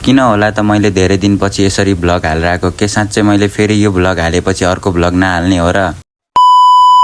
किन होला त मैले धेरै दिनपछि यसरी भ्लग हालिरहेको। के साँच्चै मैले फेरि यो भ्लग हालेपछि अर्को भ्लग नहाल्ने हो र?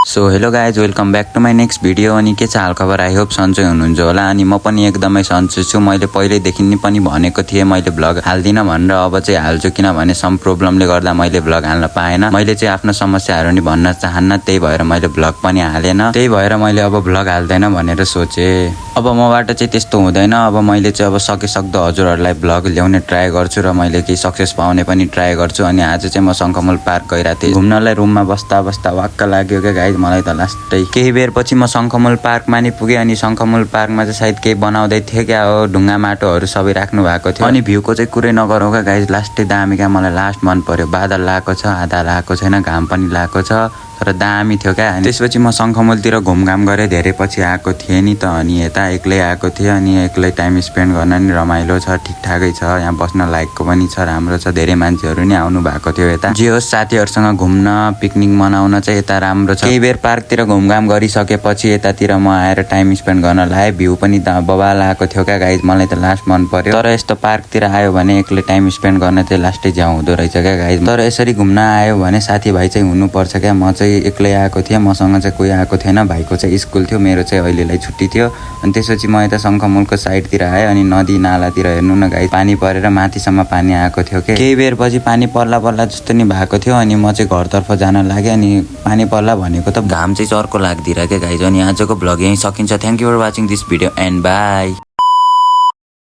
So hello guys, welcome back to my next video. अनि के छ हालखबर? आई होप सन्चै हुनुहुन्छ होला। अनि म पनि एकदमै सन्चै छु। मैले पहिल्यैदेखि पनि भनेको थिएँ मैले भ्लग हाल्दिनँ भनेर, अब चाहिँ हाल्छु किनभने सम प्रब्लमले गर्दा मैले भ्लग हाल्न पाएन। मैले चाहिँ आफ्नो समस्याहरू नि भन्न चाहन्न, त्यही भएर मैले भ्लग पनि हालेन। त्यही भएर मैले अब भ्लग हाल्दैन भनेर सोचेँ। अब मबाट चाहिँ त्यस्तो हुँदैन। अब मैले चाहिँ अब सकेसक्दो हजुरहरूलाई भ्लग ल्याउने ट्राई गर्छु र मैले केही सक्सेस पाउने पनि ट्राई गर्छु। अनि आज चाहिँ म शङ्खमुल पार्क गइरहेको थिएँ घुम्नलाई। रुममा बस्दा बस्दा वाक्क लाग्यो क्या गाइज मलाई त। लास्टै केही बेर पछि म शङ्खमुल पार्कमा नि पुगेँ। अनि शङ्खमुल पार्कमा चाहिँ सायद केही बनाउँदै थियो क्या हो, ढुङ्गा माटोहरू सबै राख्नु भएको थियो। अनि भ्यूको चाहिँ कुरै नगरौँ क्या गाइज, लास्टै दामी क्या। मलाई लास्ट मन पर्यो। बादल लागेको छ, आधा लागेको छैन, घाम पनि लागेको छ, तर दामी थियो क्या। त्यसपछि म शङ्खमुलतिर घुमघाम गरेँ। धेरै पछि आएको थिएँ नि त, अनि यता एक्लै आएको थिएँ। अनि एक्लै टाइम स्पेन्ड गर्न नि रमाइलो छ, ठिकठाकै छ। यहाँ बस्न लायकको पनि छ, राम्रो छ। धेरै मान्छेहरू नि आउनु भएको थियो यता। जे होस् साथीहरूसँग घुम्न पिकनिक मनाउन चाहिँ यता राम्रो छ। केही बेर पार्कतिर घुमघाम गरिसकेपछि यतातिर म आएर टाइम स्पेन्ड गर्न लाएँ। भ्यू पनि बबाल आएको थियो क्या गाइज, मलाई त लास्ट मन पर्यो। तर यस्तो पार्कतिर आयो भने एक्लै टाइम स्पेन्ड गर्न चाहिँ लास्टै झ्याउ हुँदो रहेछ क्या गाइज। तर यसरी घुम्न आयो भने साथीभाइ चाहिँ हुनुपर्छ क्या। म चाहिँ एक्लै आएको थिएँ, मसँग चाहिँ कोही आएको थिएन। भाइको चाहिँ स्कुल थियो, मेरो चाहिँ अहिलेलाई छुट्टी थियो। अनि त्यसपछि म यता शङ्खमुलको साइडतिर आएँ। अनि नदी नालातिर हेर्नु न गाइज, पानी परेर माथिसम्म पानी आएको थियो कि। केही बेर पछि पानी पर्ला पर्ला जस्तो नि भएको थियो। अनि म चाहिँ घरतर्फ जान लागेँ। अनि पानी पर्ला भनेको त घाम चाहिँ चर्को लाग्दिरहेको क्या गाइज। अनि आजको भ्लग यहीँ सकिन्छ। Thank you for watching this video and by.